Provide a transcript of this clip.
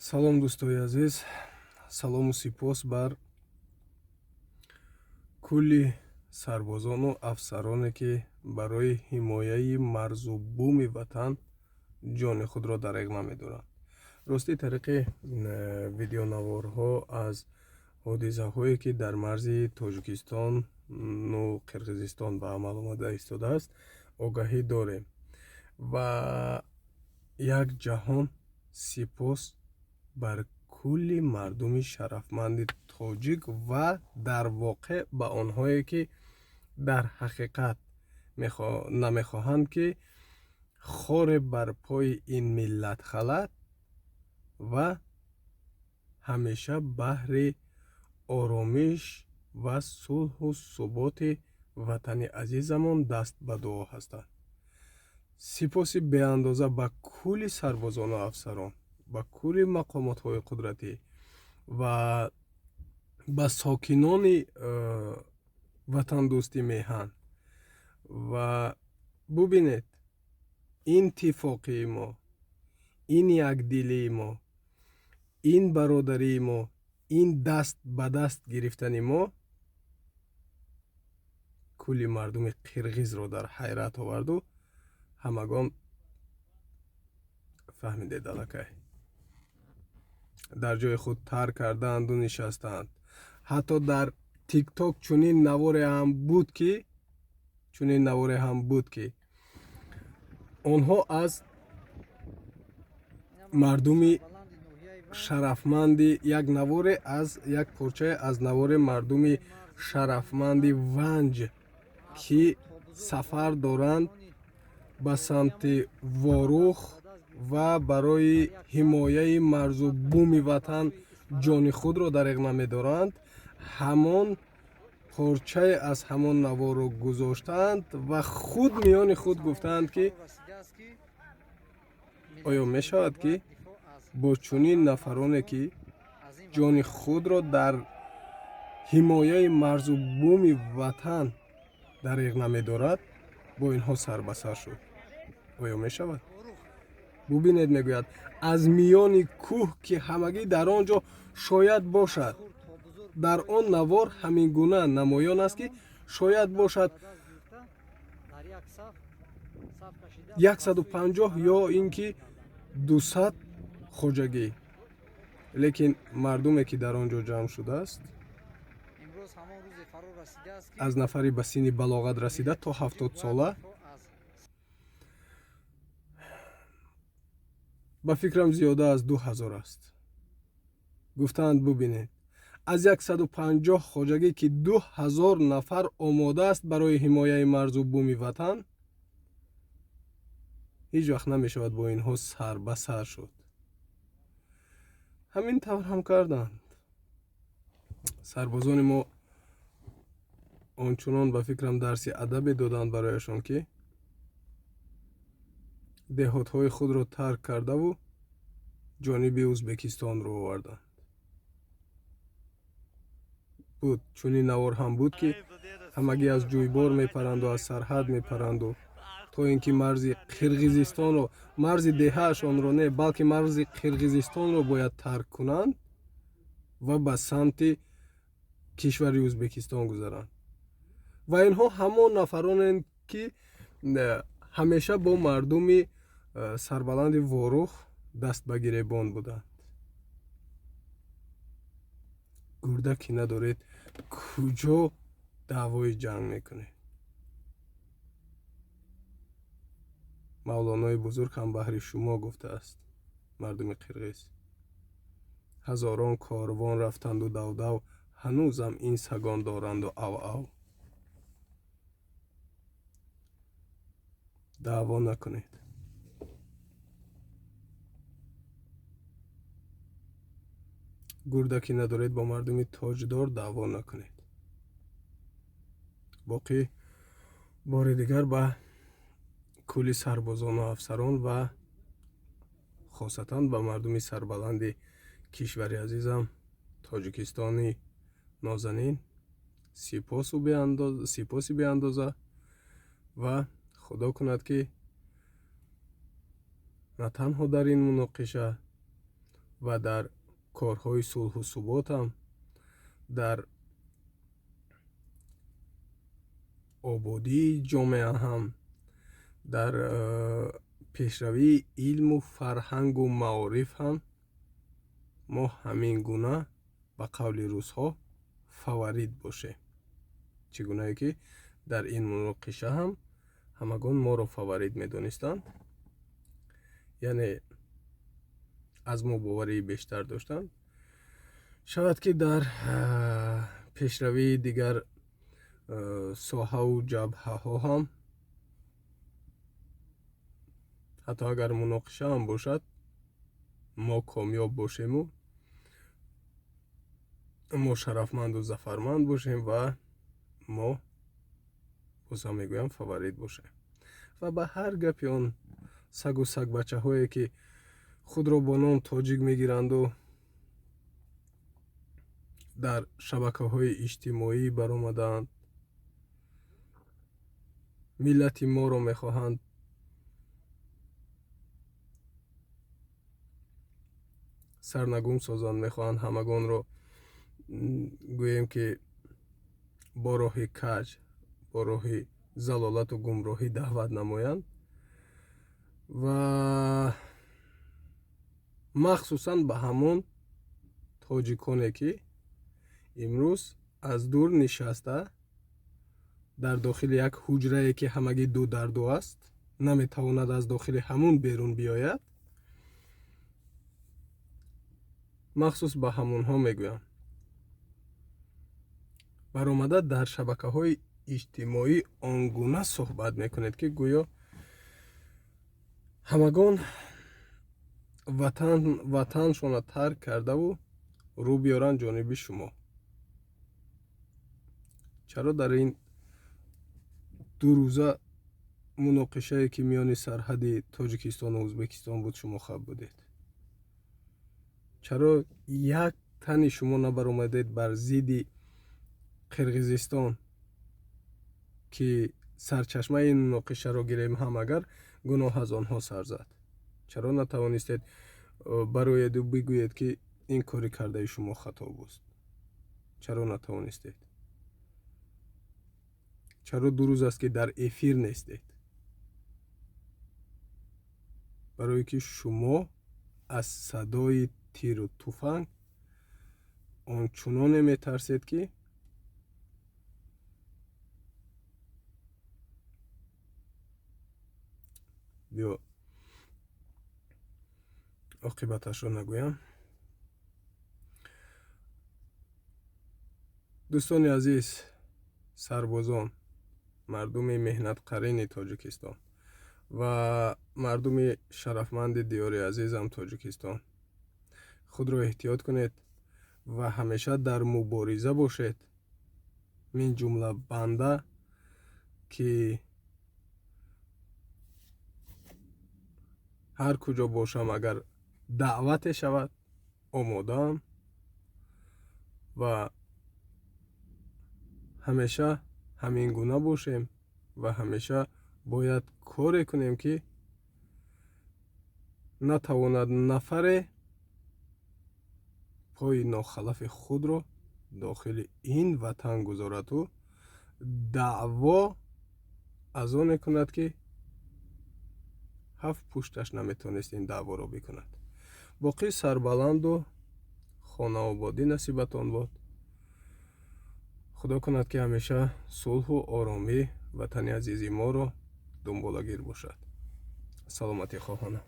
Салом, дӯстои азиз, салому сипос бар кулли сарбозону афсароне, ки барои ҳимояи марзу буми ватан ҷони худро дареғ намедоранд. Ростӣ, тариқи видеонаворҳо аз ҳодисаҳое, ки дар марзи Тоҷикистону Қирғизистон ба амал омада истодааст, огаҳӣ дорем ва як ҷаҳон сипос бар кулли мардуми шарафманди тоҷик ва дар воқеъ ба онҳое, ки дар ҳақиқат намехоҳанд, ки хоре бар пои ин миллат халад ва ҳамеша баҳри оромиш ва сулҳу суботи ватани азизамон даст ба дуо ҳастанд. Сипоси беандоза ба кулли сарбозону афсарон, ба кулли мақомотҳои қудратӣ ва ба сокинони ватандӯсти меҳан. Ва бубинед, ин тифоқии мо, ин якдилии мо, ин бародарии мо, ин даст ба даст гирифтани мо кулли мардуми қирғизро дар ҳайрат оварду ҳамагон фаҳмидед, аллакай дар ҷои худ тар кардаанду нишастаанд. Ҳатто дар Тикток чунин наворе ҳам буд, ки чунин наворе ҳам буд, ки онҳо аз мардуми шарафманди як наворе аз як порчае аз навори мардуми шарафманди Ванҷ, ки сафар доранд ба самти Ворух ва барои ҳимояи марзу буми ватан ҷони худро дареғ намедоранд, ҳамон порчае аз ҳамон наворро гузоштаанд ва худ миёни худ гуфтаанд, ки оё мешавад, ки бо чунин нафароне, ки ҷони худро дар ҳимояи марзу буми ватан дареғ намедорад, бо инҳо сар ба сар шуд? Оё мешавад? Бубинед, мегӯяд, аз миёни кӯҳ, ки ҳамагӣ дар он ҷо шояд бошад, дар он навор ҳамин гуна намоён аст, ки шояд бошад 150 ё ин ки 200 хоҷагӣ, лекин мардуме, ки дар он ҷо ҷамъ шудааст, аз нафари ба синни балоғат расида то 70сола, ба фикрам, зиёда аз 2000 аст. Гуфтаанд, бубинед, аз 150 хоҷагӣ, ки 2000 нафар омода аст барои ҳимояи марзу буми ватан, ҳеҷ вақт намешавад бо инҳо сар ба сар шуд. Ҳамин тавр ҳам карданд. Сарбозони мо ончунон, ба фикрам, дарси адабе доданд барояшон, ки деҳотҳои худро тарк кардаву ҷониби Ӯзбекистон рӯ оварданд. Буд, чунин навор ҳам буд, ки ҳамагӣ аз ҷӯйбор мепаранду аз сарҳад мепаранду то ин ки марзи Қирғизистонро, марзи деҳаашонро не, балки марзи Қирғизистонро бояд тарк кунанд ва ба самти кишвари Ӯзбекистон гузаранд. Ва инҳо ҳамон нафароненд, ки ҳамеша бо мардуми сарбаланди Ворух даст ба гиребон буданд. Гурда ки надоред, куҷо даъвои ҷанг мекунед? Мавлонои бузург ҳам баҳри шумо гуфтааст, мардуми қирғиз: ҳазорон корвон рафтанду давдав, ҳанӯзам ин сагон доранду ав-ав. Даъво накунед. Гурда ки надоред, бо мардуми тоҷдор даъво накунед. Боқӣ бори дигар ба кулли сарбозону афсарон ва хосатан ба мардуми сарбаланди кишвари азизам Тоҷикистони нозанин сипоси беандоза ва худо кунад, ки на танҳо дар ин муноқиша, Ва дар корҳои сулҳу субот ҳам, дар ободии ҷомеа ҳам, дар пешравии илму фарҳангу маориф ҳам мо ҳамин гуна ба қавли русҳо фаворит бошем. Чӣ гунае ки дар ин муноқиша ҳам ҳамагон моро фаворит медонистанд, яъне аз мо боварии бештар доштанд. Шавад ки дар пешравии дигар соҳаву ҷабҳаҳо ҳам ҳатто агар муноқиша ҳам бошад, мо комёб бошему мо шарафманду зафарманд бошем ва мо боз ҳам мегӯям фаворит бошем. Ва ба ҳар гапи он сагу сагбачаҳое ки худро бо ном тоҷик мегиранду дар шабакаҳои иҷтимоӣ баромадаанд, миллати моро мехоҳанд сарнагум созанд, мехоҳанд ҳамагонро гӯем ки бо роҳи каҷ, бо роҳи залолату гумроҳӣ даъват намоянд. Ва махсусан ба ҳамон тоҷиконе ки имрӯз аз дур нишаста дар дохили як ҳуҷрае ки ҳамагӣ ду дар ду аст, наметавонад аз дохили ҳамун берун биёяд, махсус ба ҳамонҳо мегӯям, баромада дар шабакаҳои иҷтимоӣ он гуна суҳбат мекунед ки гӯё ҳамагон ватаншона тарк кардаву рӯ биёранд ҷониби шумо. Чаро дар ин ду рӯза муноқишае ки миёни сарҳади Тоҷикистону Ӯзбекистон буд шумо хаб будед? Чаро як тани шумо набаромадед бар зидди Қирғизистон ки сарчашмаи ин муноқишаро гирем ҳам агар гуноҳ аз онҳо сар зад? Чаро натавонистед бароеду бигӯед ки ин кори кардаи шумо хато буд? Чаро натавонистед? Чаро ду рӯз аст ки дар эфир нестед? Барое ки шумо аз садои тиру туфанг ончуноне метарсед ки биё оқибаташро нагӯям. Дӯстони азиз, сарбозон, мардуми меҳнатқарини Тоҷикистон ва мардуми шарафманди диёри азизам Тоҷикистон, худро эҳтиёт кунед ва ҳамеша дар мубориза бошед. Мин ҷумла банда ки ҳар куҷо бошам агар даъвате шавад омодаам ва ҳамеша ҳамин гуна бошем ва ҳамеша бояд коре кунем ки натавонад нафаре пои нохалафи худро дохили ин ватан гузораду даъво аз оне кунад ки ҳафт пушташ наметавонист ин даъворо бикунад. Боқӣ сарбаланду хонаободӣ насибатон бод. Худо кунад ки ҳамеша сулҳу оромӣ ватани азизи моро дунболагир бошад. Саломатӣ хоҳонам.